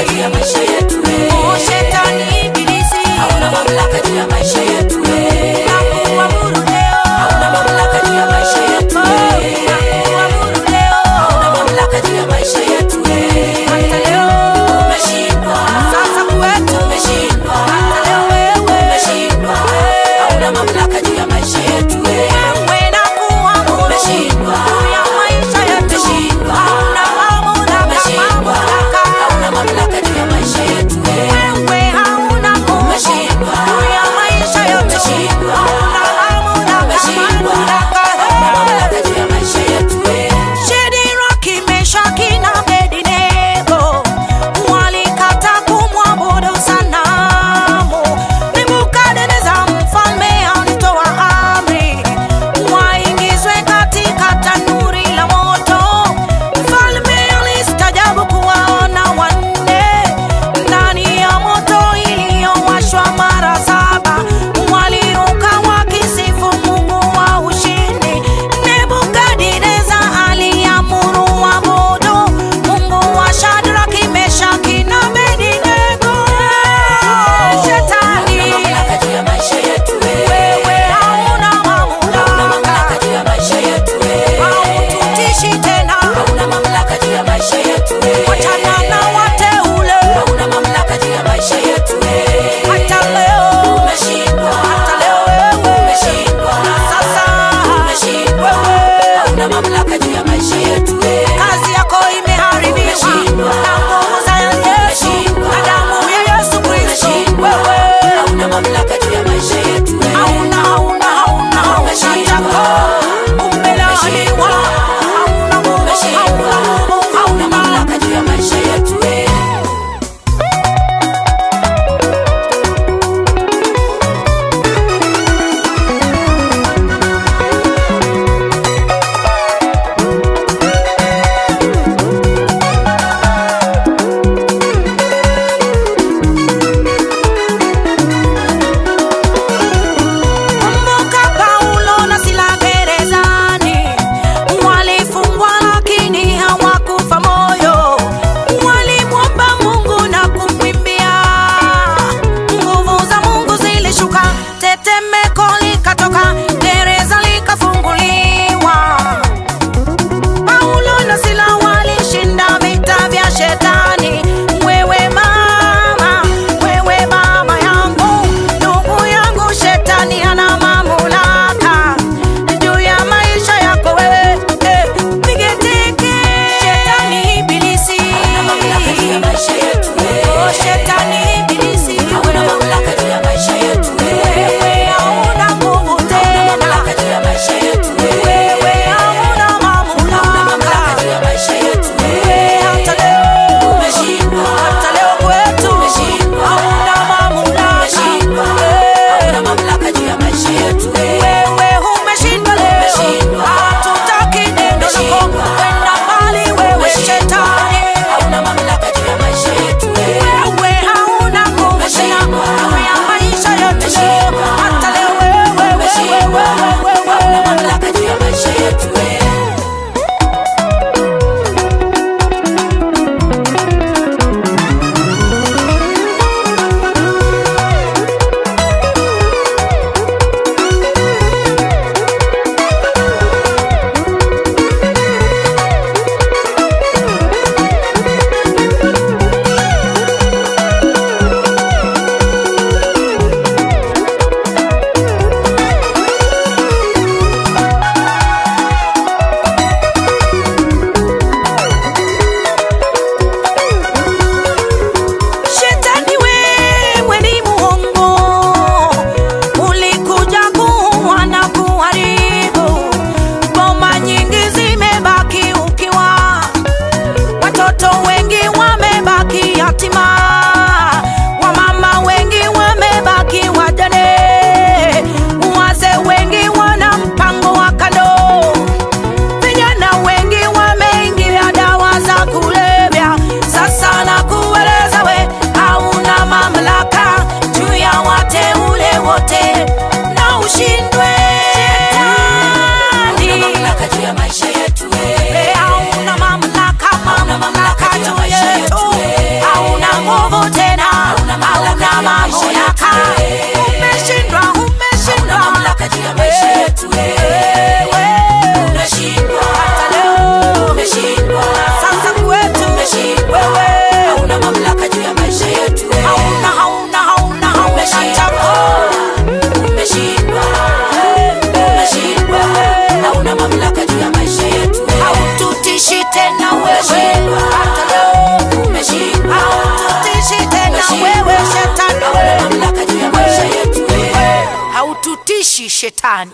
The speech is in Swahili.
mamlaka juu ya maisha yetu. O Shetani Ibilisi, Hauna mamlaka juu ya maisha yetu. Nakuamuru leo. Hauna mamlaka juu ya maisha yetu. Nakuamuru leo. Hauna mamlaka juu ya maisha yetu. Hata leo. Umeshindwa. Sasa kwetu. Umeshindwa. Hata leo wewe. Umeshindwa. Hauna mamlaka juu ya maisha yetu. Wewe nakuamuru. Umeshindwa. Juu ya maisha yetu. Umeshindwa. Hauna mamlaka, Umeshindwa. mamlaka. Hauna mamlaka juu ya maisha yetu. Wewe hauna nguvu. Umeshindwa. Juu ya maisha Hamtishi shetani.